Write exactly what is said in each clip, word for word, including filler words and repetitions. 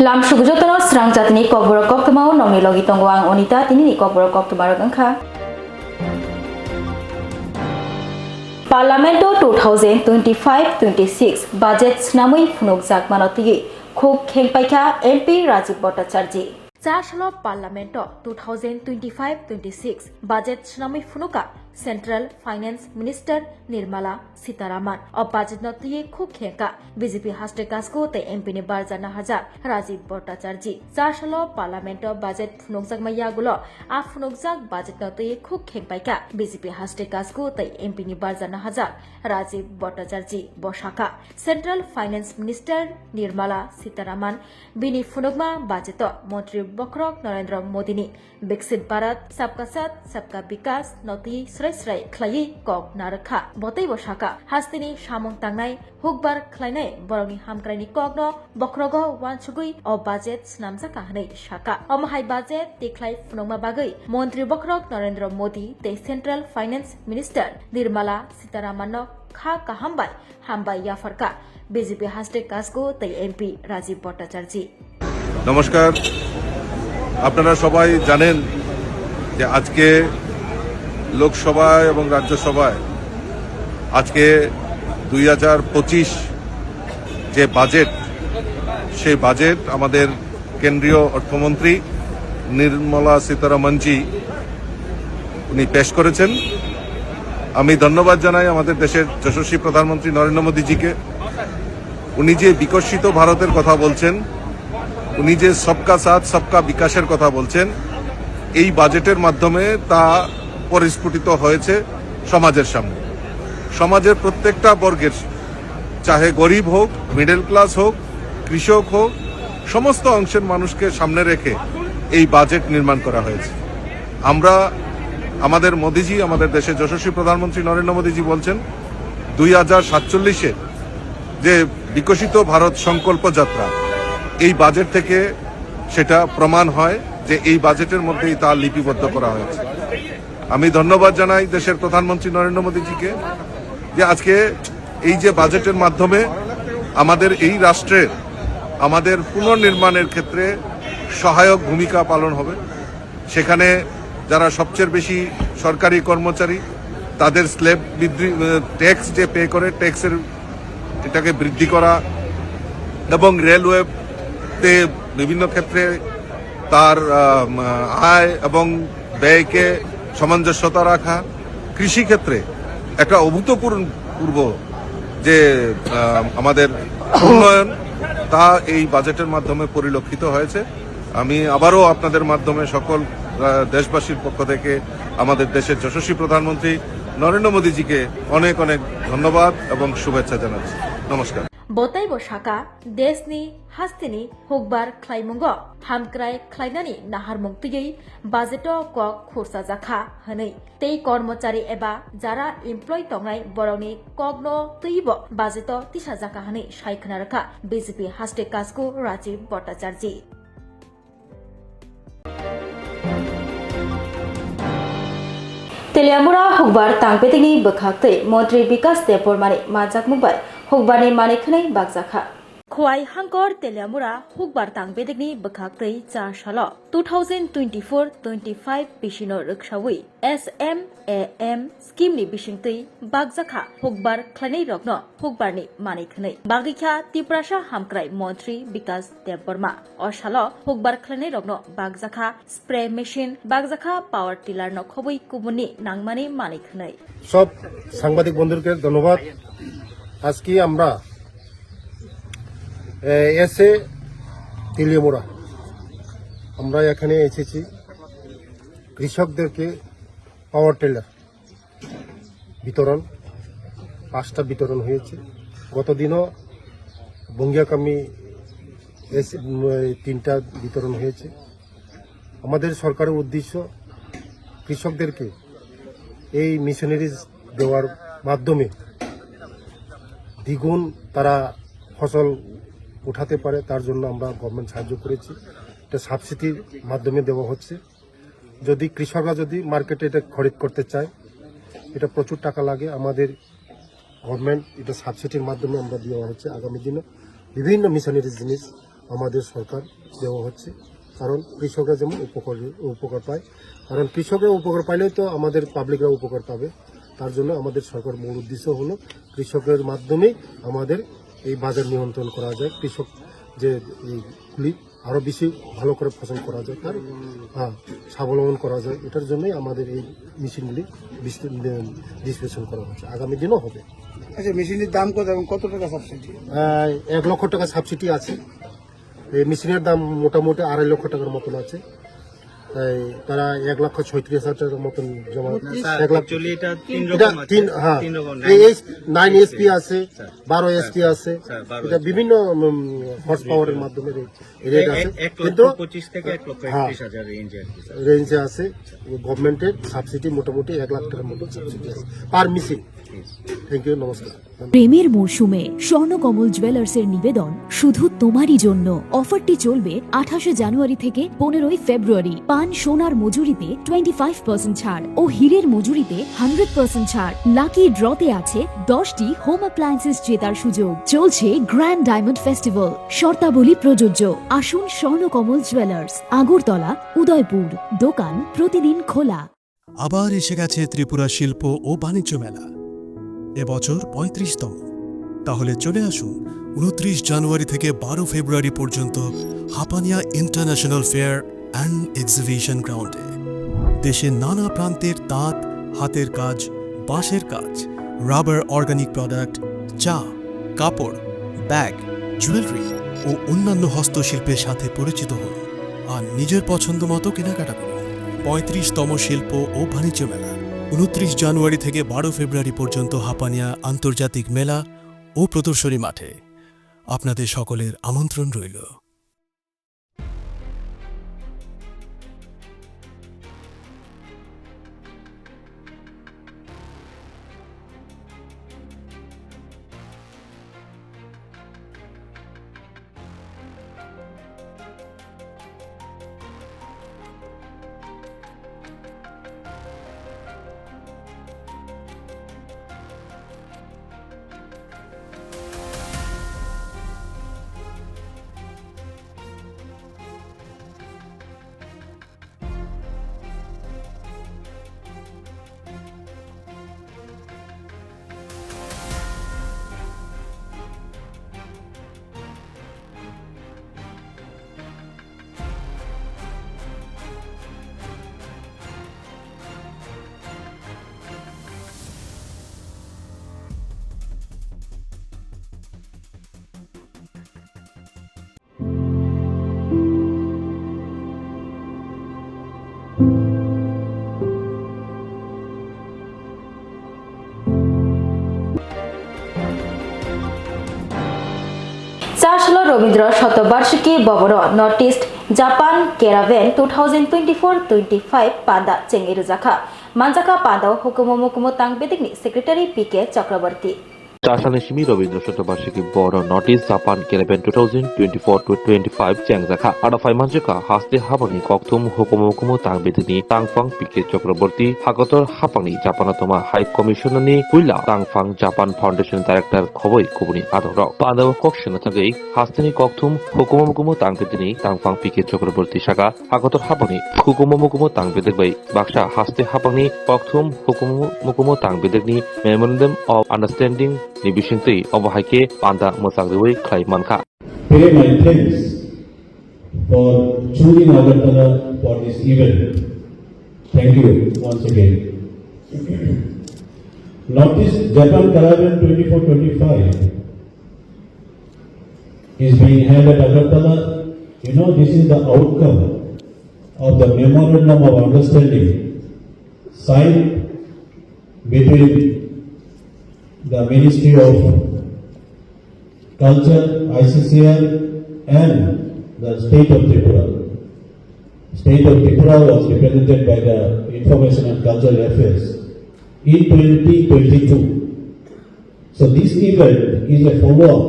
Lamsuk jotono srang jatini kokborok koktwmao nongni logi tongo ang Onita, tinini kokborok koktwmarok wngkha. Parlamento two thousand twenty-five twenty-six budget swnamwi phunukjakmano twiwi khuk khengpaikha M P Rajib Bhattacharjee. Chasalo Parlamento two thousand twenty-five twenty-six budget swnamwi phunukha Central Finance Minister Nirmala Sitharaman. O budget no twiwi khuk khengkha B J P haste kasku tei M P ni barja naharjak Rajib Bhattacharjee. Chasalo Parlamento budget phunukjakma yagulo a phunukjak budget no twiwi khuk khengpaikha B J P haste kasku tei M P ni barja naharjak Rajib Bhattacharjee. Bo sakha, Central Finance Minister Nirmala Sitharaman bini phunukma budget o Montri Bokhorok Narendra Modi ni Viksit Bharat, Sabka Saath, Sabka Vikas no twi srai srai khlaiwi kok narwkha. Bo teibo sakha, hasteni samung tangnai, hukbar khlainai borokni hamkraini kokno bokhorogo uansugwi o budget swnamjakha hwnwi sakha. Omo hai budget tikhlai phunukma bagwi Montri Bokhorok Narendra Modi tei Central Finance Minister Nirmala Sitharamanno kha kaham bai hambai yapharkha B J P haste kasku tei M P Rajib Bhattacharjee. নমস্কার। আপনারা সবাই জানেন যে আজকে লোকসভায় এবং রাজ্যসভায় আজকে দুই হাজার পঁচিশ যে বাজেট, সেই বাজেট আমাদের কেন্দ্রীয় অর্থমন্ত্রী নির্মলা সীতারামনজি উনি পেশ করেছেন। আমি ধন্যবাদ জানাই আমাদের দেশের যশস্বী প্রধানমন্ত্রী নরেন্দ্র মোদীজিকে। উনি যে বিকশিত ভারতের কথা বলছেন, উনি যে সবকা সাথ সবকা বিকাশের কথা বলছেন, এই বাজেটের মাধ্যমে তা পরিস্ফুটিত হয়েছে সমাজের সামনে। সমাজের প্রত্যেকটা বর্গের, চাহে গরিব হোক, মিডল ক্লাস হোক, কৃষক হোক, সমস্ত অংশের মানুষকে সামনে রেখে এই বাজেট নির্মাণ করা হয়েছে। আমরা, আমাদের মোদিজি, আমাদের দেশের যশস্বী প্রধানমন্ত্রী নরেন্দ্র মোদিজি বলছেন, দুই হাজার সাতচল্লিশে যে বিকশিত ভারত সংকল্প যাত্রা, এই বাজেট থেকে সেটা প্রমাণ হয় যে এই বাজেটের মধ্যেই তা লিপিবদ্ধ করা হয়েছে। আমি ধন্যবাদ জানাই দেশের প্রধানমন্ত্রী নরেন্দ্র মোদীজিকে যে আজকে এই যে বাজেটের মাধ্যমে আমাদের এই রাষ্ট্রের, আমাদের পুনর্নির্মাণের ক্ষেত্রে সহায়ক ভূমিকা পালন হবে। সেখানে যারা সবচেয়ে বেশি সরকারি কর্মচারী, তাদের স্ল্যাব বৃদ্ধি, আহ, ট্যাক্স যে পে করে, ট্যাক্সের এটাকে বৃদ্ধি করা এবং রেলওয়েতে বিভিন্ন ক্ষেত্রে তার, আহ, আয় এবং ব্যয়কে সামঞ্জস্যতা রাখা, কৃষি ক্ষেত্রে একটা অভূতপূর্ব যে, আহ, আমাদের উন্নয়ন, তা এই বাজেটের মাধ্যমে পরিলক্ষিত হয়েছে। আমি আবারও আপনাদের মাধ্যমে সকল, আহ, দেশবাসীর পক্ষ থেকে আমাদের দেশের যশস্বী প্রধানমন্ত্রী নরেন্দ্র মোদীজিকে অনেক অনেক ধন্যবাদ এবং শুভেচ্ছা জানাচ্ছি। নমস্কার। Bo teibo sakha, desni hasteni hukbar khlaimungo hamkrai khlainani naharmung twiwi budget o kok khursajakha hwnwi tei kormochari eba jara employee tongnai borokni kokno twibo budget o tisajakha hwnwi sai khna rwkha B J P haste kasku Rajib Bhattacharjee. Teliamura hukbar tangpedikni bwkhaktwi Montri Bikas Debbarmani manjakmung bai hukbarni manwi khwnwi bakjakha. Khowai Hangkor Teliamura hukbar tangpedikni bwkhaktwi cha salo two thousand twenty-four twenty-five bisino rwksawi S M A M scheme ni bisingtwi bakjakha hukbar khlainai rokno hukbarni manwi khwnwi bagwikha Tiprasa hamkrai montri Bikas Debbarma. O salo hukbar khlainai rokno bakjakha spray machine, bakjakha power tiller no khobwi kubunni nangmani manwi khwnwi. সব সাংবাদিক বন্ধুকে ধন্যবাদ। আজকে আমরা এসে তেলিয়ামুড়া আমরা এখানে এসেছি কৃষকদেরকে পাওয়ার টিলার বিতরণ, পাঁচটা বিতরণ হয়েছে। গত দিনও বঙ্গিয়াকামি এসে তিনটা বিতরণ হয়েছে। আমাদের সরকারের উদ্দেশ্য কৃষকদেরকে এই মেশিনারিজ দেওয়ার মাধ্যমে দ্বিগুণ তারা ফসল উঠাতে পারে, তার জন্য আমরা গভর্নমেন্ট সাহায্য করেছি। এটা সাবসিডির মাধ্যমে দেওয়া হচ্ছে। যদি কৃষকরা যদি মার্কেটে এটা খরিদ করতে চায়, এটা প্রচুর টাকা লাগে। আমাদের গভর্নমেন্ট এটা সাবসিডির মাধ্যমে আমরা দেওয়া হচ্ছে। আগামী দিনে বিভিন্ন মেশিনারি জিনিস আমাদের সরকার দেওয়া হচ্ছে, কারণ কৃষকরা যেমন উপকার, উপকার পায়, কারণ কৃষকরা উপকার পাইলেই তো আমাদের পাবলিকরা উপকার পাবে। তার জন্য আমাদের সরকার মূল উদ্দেশ্য হলো কৃষকের মাধ্যমে আমাদের এই বাজার নিয়ন্ত্রণ করা যায়, কৃষক যে এইগুলি আরও বেশি ভালো করে ফসল করা যায়, তার, হ্যাঁ, স্বাবলম্বন করা যায়। এটার জন্যই আমাদের এই মেশিনগুলি ডিসপ্লে-, ডিসপ্লেসন করা হচ্ছে, আগামী দিনও হবে। আচ্ছা, মেশিনের দাম কত এবং কত টাকা সাবসিডি? আহ, এক লক্ষ টাকা সাবসিডি আছে। এই মেশিনের দাম মোটামুটি আড়াই লক্ষ টাকার মতন আছে। তাই তারা এক লক্ষ ছয়ত্রিশ হাজার টাকার মতন জমা। না, স্যার, এক লাখ actually এটা তিন এটা রকম আছে। তিন, হ্যাঁ। তিন রকম। এই, এই নাইন এইচপি আছে, স্যার, বারো এইচপি আছে। স্যার, বারো এটা এইচপি। বিভিন্ন, উম, হর্স পাওয়ারের মাধ্যমে রে-, রেট এক, আছে। এক লক্ষ কিন্তু পঁচিশ থেকে এক লক্ষ একত্রিশ হাজার রেঞ্জ আর কি, স্যার। রেঞ্জে আছে। গভর্নমেন্টের সাবসিডি মোটামুটি এক লাখ টাকার মতো সাবসিডি আছে পার মেশিন। থ্যাংক ইউ, নমস্কার। প্রেমের মরশুমে স্বর্ণকমল জুয়েলার্সের নিবেদন শুধু তোমারই জন্য। অফারটি চলবে আঠাশে জানুয়ারি থেকে পনেরোই ফেব্রুয়ারি। পান সোনার মজুরিতে টোয়েন্টি ফাইভ পার্সেন্ট ছাড় ও হীরের মজুরিতে হান্ড্রেড পার্সেন্ট ছাড়। লাকি ড্রতে আছে দশটি হোম অ্যাপ্লায়েন্সেস জেতার সুযোগ। চলছে গ্র্যান্ড ডায়মন্ড ফেস্টিভ্যাল, শর্তাবলী প্রযোজ্য। আসুন স্বর্ণকমল জুয়েলার্স, আগরতলা, উদয়পুর। দোকান প্রতিদিন খোলা। আবার এসে গেছে ত্রিপুরা শিল্প ও বাণিজ্য মেলা, এবছর পঁয়ত্রিশতম। তাহলে চলে আসুন ঊনত্রিশ জানুয়ারি থেকে বারো ফেব্রুয়ারি পর্যন্ত Hapania international fair and exhibition গ্রাউন্ডে। দেশের নানা প্রান্তের তাঁত, হাতের কাজ, বাঁশের কাজ, রাবার, অর্গানিক প্রোডাক্ট, চা, কাপড়, ব্যাগ, জুয়েলারি ও অন্যান্য হস্তশিল্পের সাথে পরিচিত হন আর নিজের পছন্দ মতো কেনাকাটা করুন। পঁয়ত্রিশতম শিল্প ও বাণিজ্য মেলা, ঊনত্রিশ জানুয়ারি থেকে বারো ফেব্রুয়ারি পর্যন্ত হাপানিয়া আন্তর্জাতিক মেলা ও প্রদর্শনী মাঠে। আপনাদের সকলের আমন্ত্রণ রইল। Chaslo Robindra Shatobarshiki Bhavan North East Japan Caravan two thousand twenty-four twenty-five panda chengwi rwjakha. Manjakha panda o hukumu mukumu tang bedekni Secretary P K Chakraborty. Chasalo simi Robindra Shatobarshiki Bhavan North East Japan Caravan two thousand twenty-four to twenty-five chengjakha. Ano phai manjakha haste habangni kokthum hukumu mukumu tang bedekni tangphang P K Chakraborty, hakotor habangni Japan o tongma High Commissioner ni puila tangphang Japan Foundation Director khoboi kubuni adongrok. Panda o kok sena thangwi hasteni kokthum hukumu mukumu tang bedekni tangphang P K Chakraborty saka, hakotor habangni hukumu mukumu tang bedek bai baksa haste habangni kokthum hukumu mukumu tang bedekni Memorandum of Understanding ni bisingtwi obo hai khe panda mwchang riwi khlai mankha. Pay my thanks for choosing Agartala for this event. Thank you once again. Northeast Japan Caravan twenty-four twenty-five is being held at Agartala. You know, this is the outcome of the Memorandum of Understanding signed between the Ministry of Culture, I C C R, and the State of Tripura. State of Tripura was represented by the Information and Cultural Affairs in twenty twenty-two. So this event is a follow-up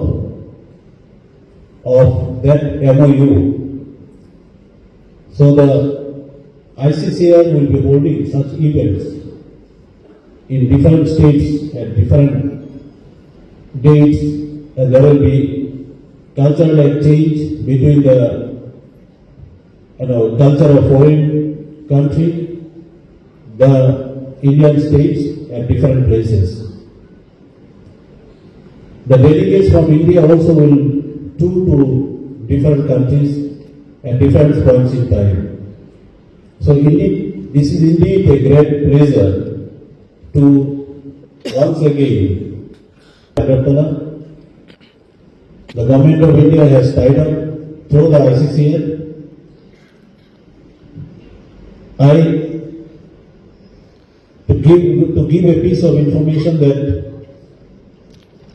of that M O U. So the I C C R will be holding such events in different states at different dates, and there will be Cultural exchange between the, you know, culture of foreign country, the Indian states at different places. The delegates from India also will tour to different countries at different points in time. So indeed, this is indeed a great pleasure to once again, Agartala, the Government of India has tied up through the I C C L. I, to give, to give a piece of information that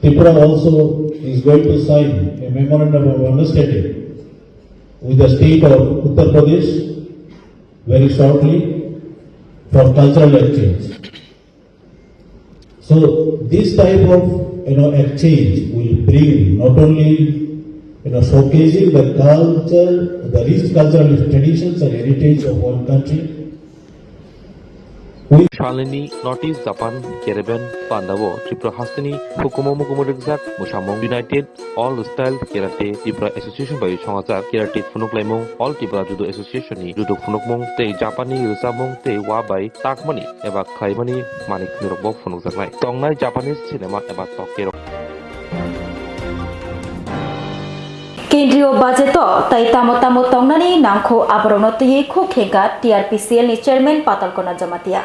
Tripura also is going to sign a memorandum of understanding with the state of Uttar Pradesh very shortly for cultural exchange. So this type of, you know, exchange will bring not only, you know, showcasing the culture, the rich cultural traditions and heritage of one country. Salini North East Japan Caravan Panda o Tripura hasteni hukumu mukumu rikjak musamung United All Style Karate Tripura Association bai songajak karate phunuk laimung, All Tripura Judo Association ni judo phunukmung tei Japanni rwchapmung tei wa bai takmani eba khlaimani manwi khwnirokbo phunukjaknai. Tongnai Japanese cinema eba Tokyo rok. Kendriyo budget o tai tamo tamo tongnani nangkho aborokno twiwi khuk khengkha T R P C L ni chairman Patal Kona Jamatia.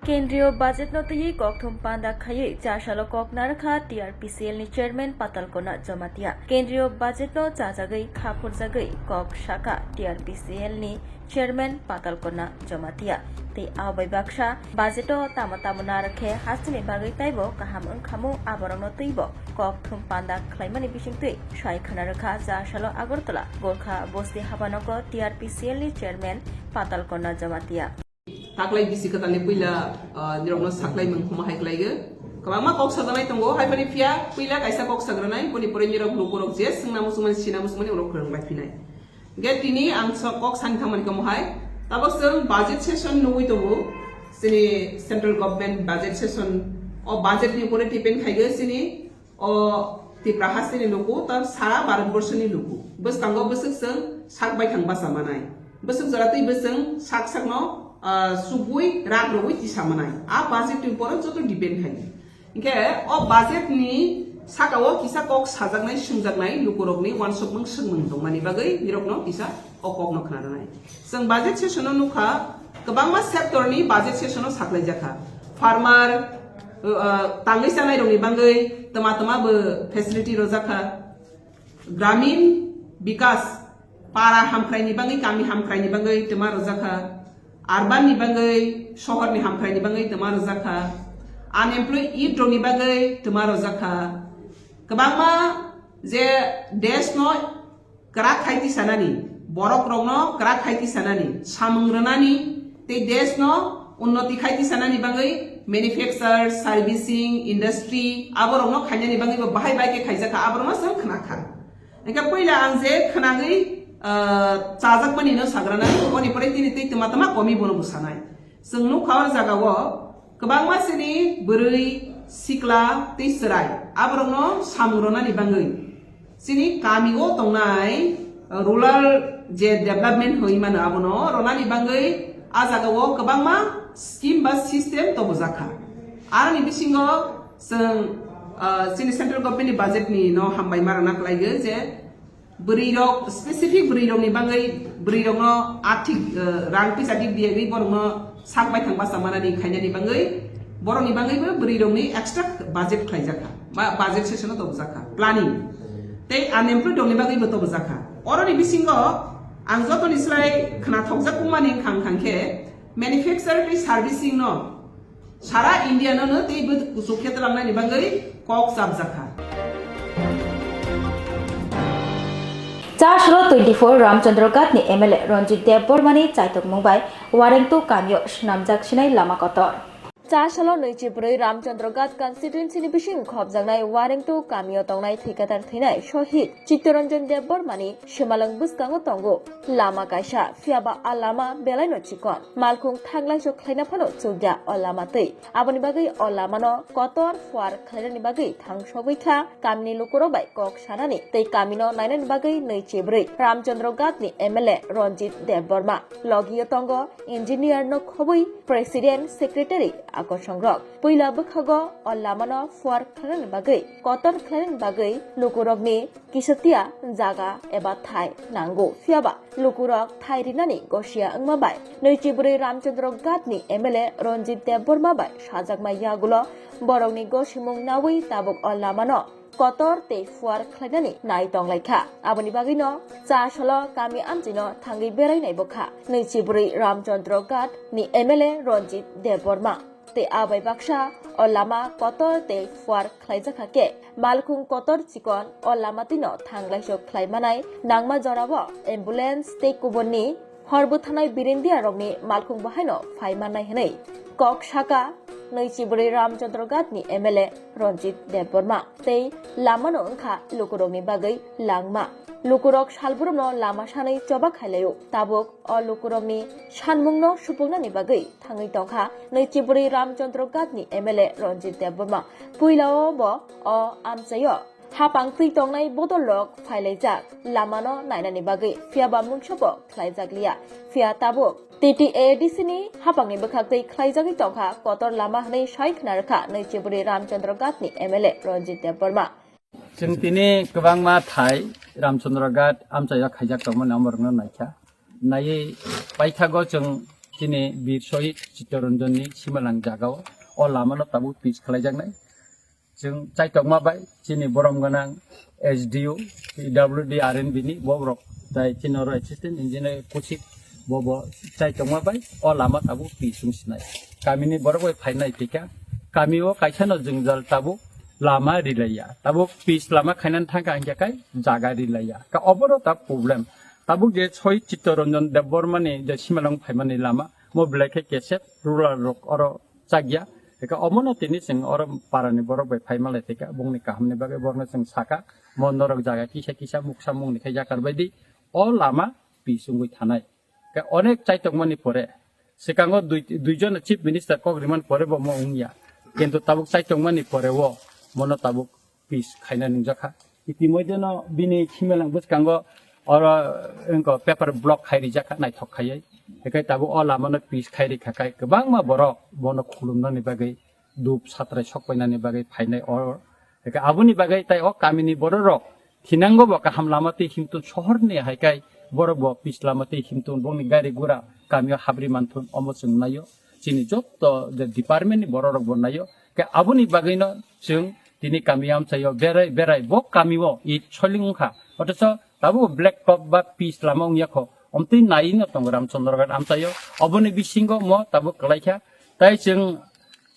Kendriyo budget no twiwi kokthum panda khaiwi cha salo kok narwkha T R P C L ni chairman Patal Kona Jamatia. Kendriyo budget no chajagwi khaphurjagwi kok sakha T R P C L ni chairman Patal Kona Jamatia. Tei abo bai baksa budget o tamo tamo narwk khe hasteni bagwi taibo kaham wngkhamung aborokno twibo kokthum panda khlaimani bisingtwi sai khna rwkha cha salo Agartala Gorkha Bosti Habanogo T R P C L ni chairman Patal Kona Jamatia. Taklai bisi kwtalni puila, ah, nirokno saklai mung khuma hai khlaigo. Kwbangma kok sajaknai tongo, hai phani phiya puila kaisa kok sagranai, boni pore nirok lukurok je swngna muchungmani, sina muchungmani, ulo kwrwng bai phinai. Ge tini ang so kok sani thangmani kamo hai, tabok chwng budget session nugwi tongo, chini central government budget session, o budget ni upore depend khaigo chini o Tripura hasteni luku, ta sara Bharat borshoni luku. Bwskango bwswk chwng sak baithang bacha manai. Bwswk jora twi bwswng sak sakno, ah, subui rak rwui tisa manai. A budget ni upore joto depend khai. Hinkhe o budget ni saka o kisa kok sajaknai, swngjaknai lukurokni uansukmung swngmung tongmani bagwi nirokno kisa o kokno khna rwnai. Chwng budget session o nukha, kwbangma sector ni budget session o saklaijakha. Farmer, uh, uh, tangwi chanai rokni bagwi twma twma bo facility rwjakha. Gramin Bikas, para hamkhraini bagwi, kami hamkhraini bagwi twma rwjakha. Urban ni bagwi, sohor ni hamkhraini bagwi twma rwjakha. Unemployed youth rokni bagwi twma rwjakha. Kwbangma je desh no kwrak khai tisanani, borok rokno kwrak khai tisanani, samung rwnani, tei desh no unnoti khai tisanani bagwi manufacture, servicing, industry, aborokno khainani bagwi bo bahai bai khe khaijakha, aborokno chwng khna kha. Hinkhe puila ang je khwnagwi, ah, chajakmani no sagranai, oboni pore tini tei twma twma komi bono bwsanai. Chwng nukha o jagao kwbangma chini bwrwi, sikla tei chwrai aborokno samung rwnani bagwi chini kamio tongnai, uh, rural je development hwnwi mano abono rwnani bagwi a jagao kwbangma scheme ba system tobojakha. Aroni bisingo chwng, uh, chini central government ni budget ni no hambai ma rwna khlaigo je bwrwi rok, specific bwrwi rokni bagwi, bwrwi rokno athik, eh, rang pisa dik diyawi borokno sak baithang bacha manani khainani bagwi, borokni bagwibo bwrwi rokni extra budget khlaijakha, ba budget session o tobojakha, planning. Tei unemployed rokni bagwibo tobojakha. Oroni bisingo ang jotoni slai khnathokjak wngmani wngkha, wngkha khe manufacture tei servicing no sara India no no tei bw kuchuk khe twlangnani bagwi kok chapjakha. Chasro twenty four Ramchandra Ghat ni M L A Ranjit Debbarma ni chaitok mung bai Warengtu kamio swnamjak sinai lama kotor. Chasalo nwichibrwi Ramchandra Ghat constituency ni bising khopjaknai Warengtu kamio tongnai thwikatar thwinai Shohid Chittaranjan Debbarma ni simalwng bwskango tongo lama kaisa, phiyaba a lama belaino chikon. Malkhung thanglaisok khlaina phano chukya o lama twi. Aboni bagwi o lamano kotor phuar khlainani bagwi thangsogwi kha kamini lukurok bai kok sanani tei kamino nainani bagwi nwichibrwi Ramchandra Ghat ni M L A Ranjit Debbarma. Logio tongo engineer no khobwi president secretary akosongrok. Puila bwkhago o lamano phuar khlainani bagwi, kotor khlainani bagwi lukurokni kisatia jaga eba thai nango. Phiyaba lukurok thai rinani gosia wngma bai nwichibrwi Ramchandra Ghat ni M L A Ranjit Debbarma bai sajakma yagulo borokni gosimung nawi tabuk o lamano kotor tei phuar khlainani nai tonglaikha. Aboni bagwino Chasalo kami amchino thangwi berai nai bwkha nwichibrwi Ramchandra Ghat ni M L A Ranjit Debbarma. Tei abai baksa o lama kotor tei phuar khlaijakha khe malkhung kotor chikon o lama twino thanglaisok khlai manai nangma jorao ambulance tei kubunni hor bwthanai birindia rokni malkhung bahaino phai mannai hwnwi kok saka nwichibrwi Ramchandra Ghat ni M L A Ranjit Debbarma tei lamano wngkha lukurokni bagwi langma. Lukurok salbrumno lama sanwi choba khailaio. Tabuk o lukurokni sanmungno supuknani bagwi thangwi tongkha nwichibrwi Ramchandra Ghat ni M L A Ranjit Debbarma. Puilao bo o amchaio hapang twi tongnai bodol rok phailaijak lamano nainani bagwi, phiyaba mungsa bo khlaijak liya. Phiya tabuk T T A D C ni hapangni bwkhak twi khlaijagwi tongkha kotor lama hwnwi sai khna rwkha nwichibrwi Ramchandra Ghat ni M L A Ranjit Debbarma. Chwng tini kwbangma thai Ramchandra Ghat amchaio khaijak tongmani omorokno naikha. Naiwi paithago chwng chini Bir Shohid Chittaranjan ni simalang jagao o lamano tabuk pitch khlaijaknai. Chwng chaitokma bai chini borom gwnang S D O, P W D, R N B ni borok tai chini oro assistant engineer Kuchik bobo chaitokma bai o lama tabuk pitch wng sinai. Kamini borok bai phainai thika kamio kaisano jwngjal tabuk lama rilaiya. Tabuk pitch lama khainani thangkha hingkhe kai jaga rilaiya. Ka obono ta problem. Tabuk je Shohid Chittaranjan Debbarma ni je simalwng phaimani lama, mo belai khe kesep rural rok oro chakya. Eka omono tini chwng oro parani borok bai phai malai thika, bongni kahamni bagwi borokno chwng saka, mo norok jaga kisa kisa muksa mungni khe yakar baidi o lama pitch wngwi thanai. Khe onek chaitokmani pore, swkango dui, duijon chief minister kok rimani pore bo mo wngya. Kintu tabuk chaitokmani pore o mono tabuk pitch khaina nungjakha. Itimoidheno bini khimelang bwskango oro wngkha paper block khai rijakha naithok khaiwi. Ekai tabuk o lamano pitch khai rikha khai kwbangma borok bono khulumnani bagwi, dup satrai sokpainani bagwi phainai oro. Ekai aboni bagwi tai o kamini bororok thinango bo kaham lama twi himtun sohorni hai kai borok bo pitch lama twi himtun bongni gari gura kamio habri manthun omo chwng naio. Chini jotto je department ni bororok bo naio. Khe aboni bagwino chwng tini kami amchaio berai berai bo kamio it soiling wngkha. Othocho tabuk black top ba pitch lama wngya kho. Omtwi naino tongo Ramchandra Ghat amchaio. Oboni bisingo mo tabuk kwlaikha. Tai chwng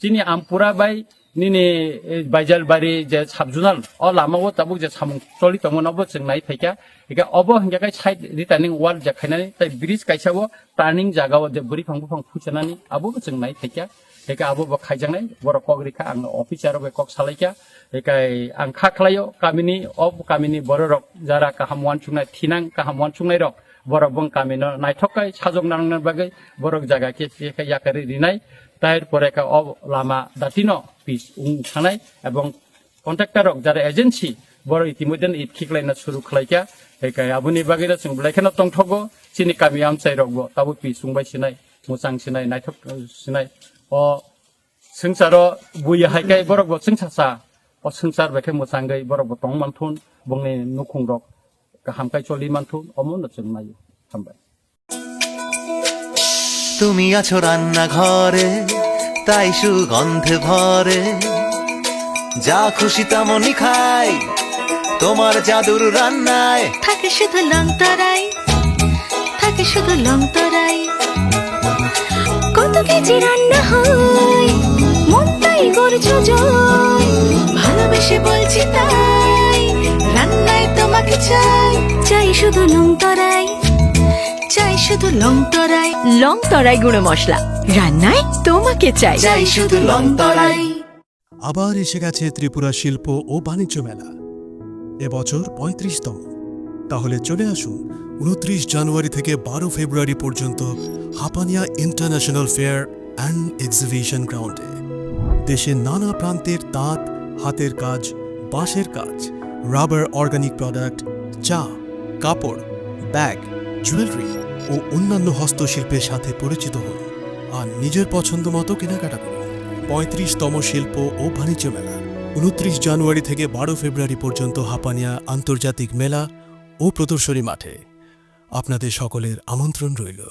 chini Ampura bai nini, eh, Baijalbari je subzonal o lama o tabuk je samung choli tongmano bo chwng nai phaikha. Hingkhe obo hingkhe kai side returning wall je khainani tai bridge kaisa o turning jaga o je bwrwi phang buphang phuchanani abo bo chwng nai phaikha. Hingkhe abo bo khaijaknai borok kok rikha ang officer rok bai kok salaikha. Hingkhe ang kha khlaio kamini o kamini bororok jara kaham uansuknai thinang kaham uansuknai rok borok bong kamino naithok kai sajok nangnani bagwi borok jaga khe khe yakarwi rinai. Tair pore khe o lama datino pitch wng thanai ebong contractor rok jara agency borok itimodheno it khiklaina suru khlaikha. Hingkhe aboni bagwino chwng belai kheno tongthogo chini kami amchai rokbo tabuk pitch wngbai sinai, mwchang sinai, naithok sinai. O swngcharo buya hai khe borokbo chwngsasa o swngchar bai khe mwchangwi borokbo tong manthun, bongni nukhungrok kaham kai choli manthun, omono chwng naio. Hambai. তুমি আছো রান্নাঘরে, তাই সুগন্ধে ভরে। যা খুশি তেমনই খাই, তোমার জাদুর রান্নায়। থাকে শুধু লংতরাই, থাকে শুধু লংতরাই। কত কেজি রান্না হয়, মনটাই করছো জয়। ভালোবেসে বলছি তাই, রান্নায় তোমাকে চাই। চাই শুধু লংতরাই, চাই শুধু লং তরাই, লং তরাই গুঁড়ো মশলা, রান্নায় তোমাকে চাই। চাই শুধু লং তরাই। আবার এসে গেছে ত্রিপুরা শিল্প ও বাণিজ্য মেলা। এবছর পঁয়ত্রিশতম। তাহলে চলে আসুন ঊনত্রিশ জানুয়ারি থেকে বারো ফেব্রুয়ারি পর্যন্ত Hapania international fair and exhibition গ্রাউন্ডে। দেশের নানা প্রান্তের তাঁত, হাতের কাজ, বাঁশের কাজ, রাবার অর্গানিক প্রোডাক্ট, চা, কাপড়, ব্যাগ, জুয়েলারি ও অন্যান্য হস্তশিল্পের সাথে পরিচিত হন আর নিজের পছন্দ মতো কেনাকাটা করুন। পঁয়ত্রিশতম শিল্প ও বাণিজ্য মেলা, ঊনত্রিশ জানুয়ারি থেকে বারো ফেব্রুয়ারি পর্যন্ত হাপানিয়া আন্তর্জাতিক মেলা ও প্রদর্শনী মাঠে। আপনাদের সকলের আমন্ত্রণ রইল।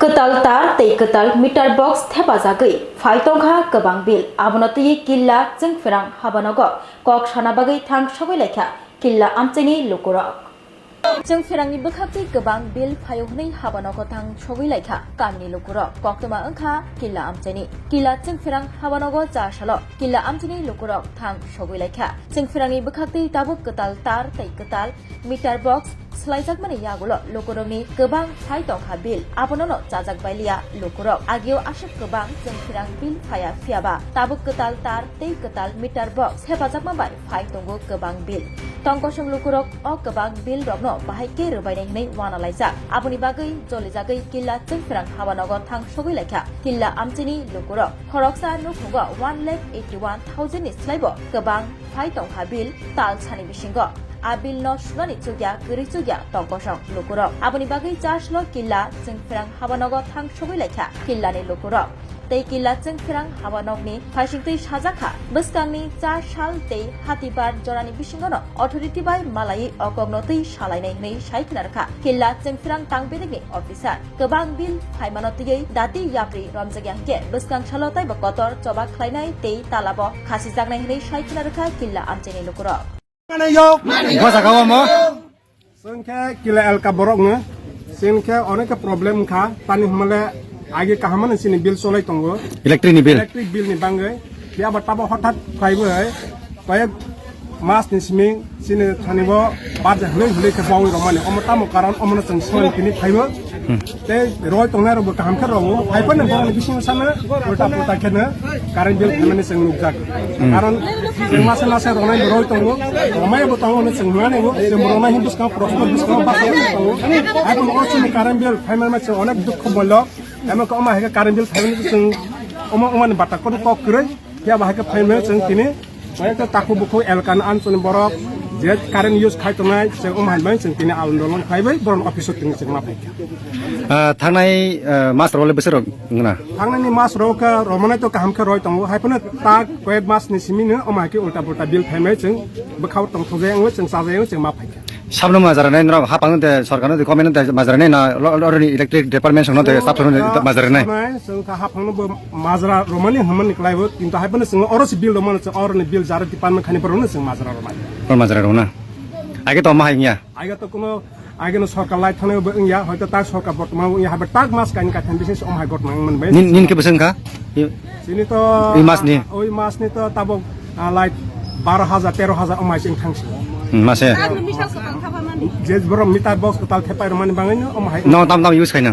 Kwtal tar tei kwtal meter box thepajagwi phai tongkha kwbang bill. Abono twiwi Killa Chwngphrang habanogo kok sana bagwi thang sogwi laikha Killa amchaini lukurok. Chwngphrangni bwkhaktwi kwbang bill phaio hwnwi habanogo thang sogwi laikha kamini lukurok. Koktwma wngkha Killa amchaini. Killa Chwngphrang habanogo cha salo Killa amchaini lukurok thang sogwi laikha. Chwngphrangni bwkhaktwi tabuk kwtal tar tei kwtal meter box swlaijakmani yagulo lukurokni kwbang phai tongkha bill, abonono chajak bailiya lukurok. Ageo aswk kwbang Chwngphrang bill phaiya, phiyaba tabuk kwtal tar tei kwtal meter box hepajakma bai phai tongo kwbang bill. Tongkosong lukurok o kwbang bill rokno bahai khe rwbainai hwnwi uanalaijak. Aboni bagwi jolijagwi Killa Chwngphrang habanogo thang sogwi laikha Killa amchaini lukurok. Khoroksa nukhungo one lakh eighty one thousand ni slaibo kwbang phai tongkha bill tal sani bisingo. A bill no sunani chukya, kwrwi chukya tongkosong lukurok. Aboni bagwi chaslo Killa Chwngphrang habanogo thang sogwi laikha Killani lukurok. Tei Killa Chwngphrang habanokni phaisingtwi sajakha bwskangni cha sal tei hatibar jorani bisingono authority bai malaiwi okokno twi salainai hwnwi sai khna rwkha Killa Chwngphrang tang bedekni officer. Kwbang bill phaimano twiwi dati yapri romjakya hinkhe bwskang salo taibo kotor choba khlainai tei talabo khasijaknai hwnwi sai khna rwkha Killa amchaini lukurok. Bosa kawa mo? Sengkhe Killa elka borok no. Sengkhe onek problem kha. Tani humale agi kahamani sini bill solai tongo. Electric ni bill? Electric bill ni bangwi. Phiya ba tabo hothat phaibo hai. Koyek mas ni simi sini thani bo barja hului hului khe bawi romani. Omo tamo karon omo no chwng soi tini phaibo. Tei roi tongnai rok bo kaham khe rwo. Hai phano borok ni bisingo sana ulta pulta khe no current bill phaimani chwng nukjak. Karon chwng masa masa ronai bo roi tongo. Romai bo tongo no chwng nani bo. Chwng ronai hin bwskango proshno bwskango basa tongo. Hai phano o chini current bill phaimani ma chwng onek dukho boilo. Emo ko oma hai khe current bill phaimani chwng omo omani bata kono kok kwrwi. Phiya ba hai khe phaimani chwng tini. Kaya khe takhuk bukhuk elkani anchoni borok je current use khai tongnai, chwng omo hai bai chwng tini andolon khai bai borok office o tini chwng ma phai kha. Ah, thangnai, ah, mas rok le bwswk rok wngna? Thangnai ni mas rok khe romanai to kaham khe roi tongo, hai phano ta koyek mas ni simi no omo hai khe ulta pulta bill phaimai chwng bwkhao tongthok jai wngwi chwng cha jai wngwi chwng ma phai kha. Sabno majra nai norok hapang de sorkar no de comment de majra nai na lo-, lo-, oroni electric department song no de sab song no de majra nai. Nai, chwng kha haphang no bo majra romani hwnmani kwlai bo, kintu hai phano chwng oro se bill romani chwng oroni bill jara department khani borok no chwng majra romani. Oro majra rok na. Age to ma hai ya. Age to kuno, age no sorkar lai thani bo wngya, hoito tak sorkar bortoman wngya, hai tak mas kain kaitham bisi se om hai gotma wngmani bai. Nin, nin ke beseng kha? Sini to oi mas ni? Oi mas ni to tabok, ah, like baro hajar, tero hajar om hai sing thangsi. Hmm, mase. Je borok meter box kwtal thepai romani bangwi no om hai. No tam tam use khaina.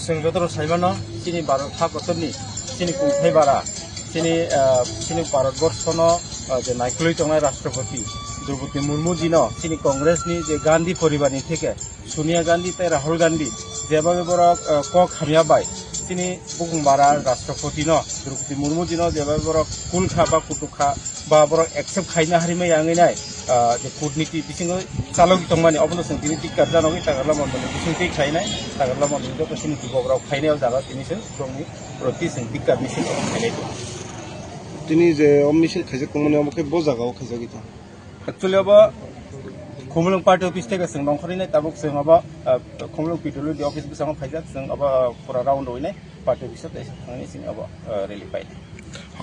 chwng jotono saimano, chini Bharat ha kotorni, chini kungthai bara, chini, ah, chini Bharat borshono, ah, je naikolwi tongnai Rashtrapati Droupadi Murmu jino, chini Congress ni je Gandhi poribar ni theke, Sonia Gandhi tei Rahul Gandhi, jeba borok, ah, kok hamya bai, chini bukung bara Rashtrapati no, Droupadi Murmu jino jeba borok kul kha ba kutuk kha, ba borok accept khaina harimai yangwi nai, ah, je kutniti bisingo chalogwi tongmani, obono chwng tini tikar janogwi tagarla mondolni bisingtwi khlainai, tagarla mondolni joto chini bubagrok khlainai o jaga tini chwng borokni proti chwng tikar misil obo khlainai tongo. Tini je o misil khaijak tongmani omo khe bo jaga o khaijagwi tong? Actually obo Khumulwng party office theke chwng nongkhorwi nai, tabuk chwng obo, ah, Khumulwng P W D office bwskango khaijak, chwng obo pura round rwi nai. Party office o kaisa thangni sini abo, eh, rally pai.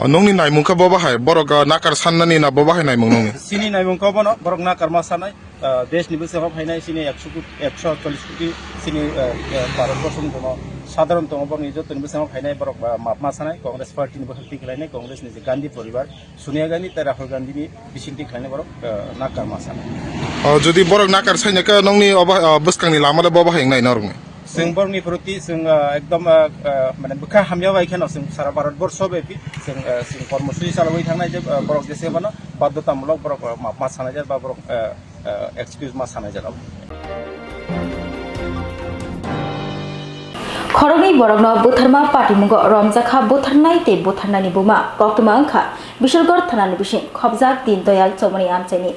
O, nongni naimung khe bo bahai? Borok, eh, nakar sannani na bo bahai naimung nongni? Sini naimung khe bono, borok nakar ma sanai, eh, desh ni bwskango phainai sini ekso koti, ekso chollish koti sini, eh, eh, Bharat borsong bono sadharon tongo, borokni jotoni bwskango phainai borok, eh, map ma sanai, Congress party ni bwkhak tikhlainai, Congress ni je Gandhi poribar, Sonia Gandhi tei Rahul Gandhi ni bisingtwi khlainai borok, eh, nakar ma sanai. O, jodi borok nakar saina khe nongni obo, eh, bwskangni lama le bo bahai wngnai norokni? Chwng borokni proti chwng, ah, ekdom, ah, ah, mane bwkha hamya bai kheno chwng sara Bharat borsho bepi chwng, ah, chwng kormosuchi chalogwi thangnai je, ah, borok jese bono badhotamulok borok, ah, ma, ma sanai jak ba borok, ah, ah, excuse ma sanai jak abo. Khoroknwi borokno butharma patimungo romjakha butharnai tei butharnaini buma koktwma wngkha Bishalgarh thanani bising khopjak Din Doyal Chomoni amchaini.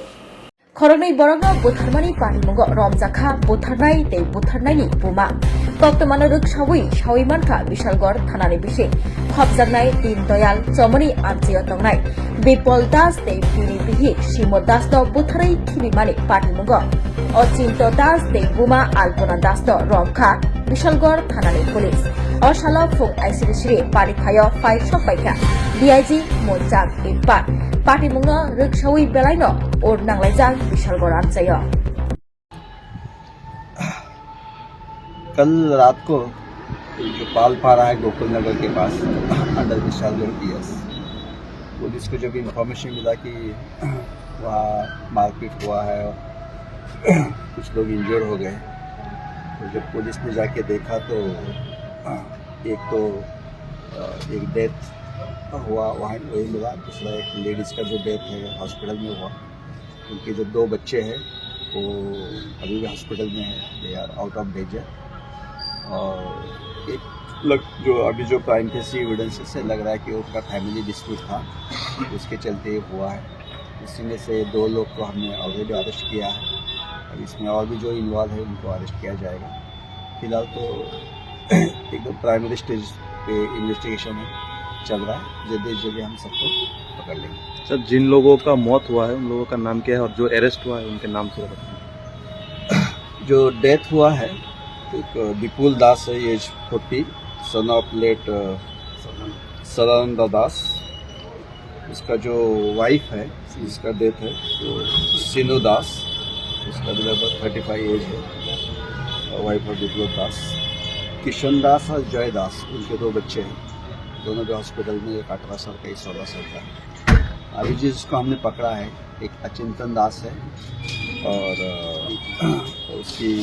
Khoroknwi borokno butharmani patimungo romjakha butharnai tei butharnaini buma. Koktwmano rwksawi sawi mankha Bishalgarh thanani bising khopjaknai Din Doyal Chomoni amchaio tongnai Bipol Das tei bini bihik Simo Dasno butharwi thibimani patimungo Ochinto Das tei buma Alpona Dasno romkha Bishalgarh thanani police. O salo phung aisiri siri Pariphaio phai sok paikha D I G Munchak Iqbal. Patimungno rwksawi belaino ur nanglaijak Bishalgarh amchaio. कल रात को जो पालपारा है गोकुल नगर के पास, अंडर Vishalgarh P S, police को जब इन्फॉर्मेशन मिला कि वहाँ मारपीट हुआ है और कुछ लोग इंजर्ड हो गए, तो जब पुलिस ने जाके देखा तो एक तो, अ, एक डेथ हुआ, वहाँ वही मिला। दूसरा एक लेडीज़ का जो डेथ है हॉस्पिटल में हुआ, उनके जो दो बच्चे हैं वो अभी भी हॉस्पिटल में है, they are out of danger। और एक लग, जो अभी जो क्राइम के सी एविडेंसेस है, लग रहा है कि उनका फैमिली डिस्प्यूट था, उसके चलते ये हुआ है। इसी में से दो लोग को हमने ऑलरेडी अरेस्ट किया है। अब इसमें और भी जो इन्वॉल्व है उनको अरेस्ट किया जाएगा। फिलहाल तो एकदम प्राइमरी स्टेज पे इन्वेस्टिगेशन है, चल रहा है। जल्दी जल्दी हम सबको पकड़ लेंगे। सर, जिन लोगों का मौत हुआ है उन लोगों का नाम क्या है और जो अरेस्ट हुआ है उनके नाम थोड़ा बताएं। जो डेथ हुआ है एक विपुल दास है, age forty, son of late Sadananda Das. उसका जो वाइफ है, जिसका डेथ है, वो सीनू दास, उसका भी लगभग थर्टी फाइव एज है, वाइफ ऑफ विप्लव दास। किशन दास और जय दास, उनके दो बच्चे हैं, दोनों भी हॉस्पिटल में, एक अठारह साल का, एक सोलह साल का। अभी जिसको हमने पकड़ा है, एक अचिंतन दास है और अ, उसकी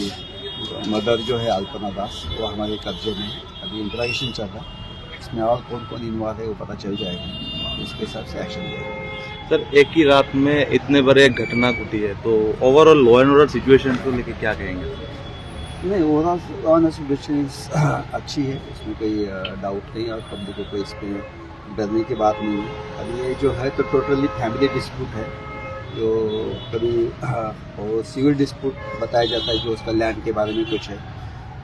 मदर जो है अल्पना दास, वो हमारे कब्जे में है। अभी इंट्रोगेशन चल रहा है, इसमें और कौन कौन इन्वॉल्व है वो पता चल जाएगा, उसके हिसाब से एक्शन लेगा। सर, एक ही रात में इतने बड़े एक घटना घटी है, तो overall law and order situation को लेके क्या कहेंगे? नहीं, overall law and order situation अच्छी है, इसमें कोई डाउट नहीं है और पब्लिक को कोई इस पर डरने की बात नहीं है। अब ये जो है तो टोटली फैमिली डिस्प्यूट है, जो कभी वो सिविल डिस्प्यूट बताया जाता है, जो उसका लैंड के बारे में कुछ है।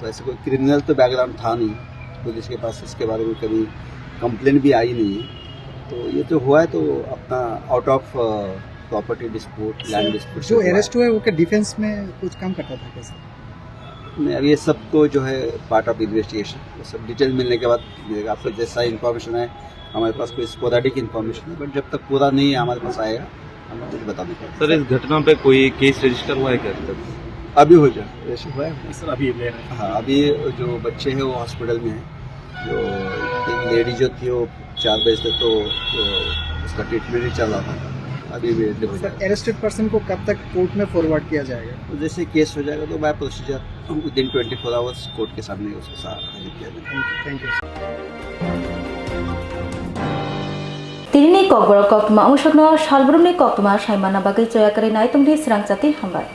तो ऐसे कोई क्रिमिनल तो बैकग्राउंड था नहीं पुलिस के पास, इसके बारे में कभी कंप्लेंट भी आई नहीं है। तो ये तो हुआ है तो अपना out of property dispute, land dispute जो अरेस्ट हुआ है, वो क्या डिफेंस में कुछ काम करता था कैसे? नहीं, अब ये सब तो जो है पार्ट ऑफ इन्वेस्टिगेशन, ये सब डिटेल मिलने के बाद मिलेगा। आपको जैसा इन्फॉर्मेशन है, हमारे पास कोई स्पोराडिक इन्फॉर्मेशन है, बट जब तक पूरा नहीं है हमारे पास आएगा, हम कुछ बता नहीं पाएंगे। सर, इस घटना पे कोई केस रजिस्टर हुआ है क्या अभी तक? अभी हो जाए, रजिस्टर हुआ है। सर, अभी ले रहे हैं। हाँ, अभी जो बच्चे हैं वो हॉस्पिटल में हैं। जो एक लेडी जो थी, वो चार बजे तक तो, तो उसका ट्रीटमेंट ही चल रहा था, अभी भी हो सर, जाएगा। अरेस्टेड पर्सन को कब तक कोर्ट में फॉरवर्ड किया जाएगा? तो जैसे केस हो जाएगा तो by procedure within twenty four hours court के सामने उसको सा-, हाजिर किया जाएगा। Thank you. Tinini kokborok koktwma wngsugo salbrumni koktwma saimana bagwi choya kwrwi nai tongdi srang chati hambai.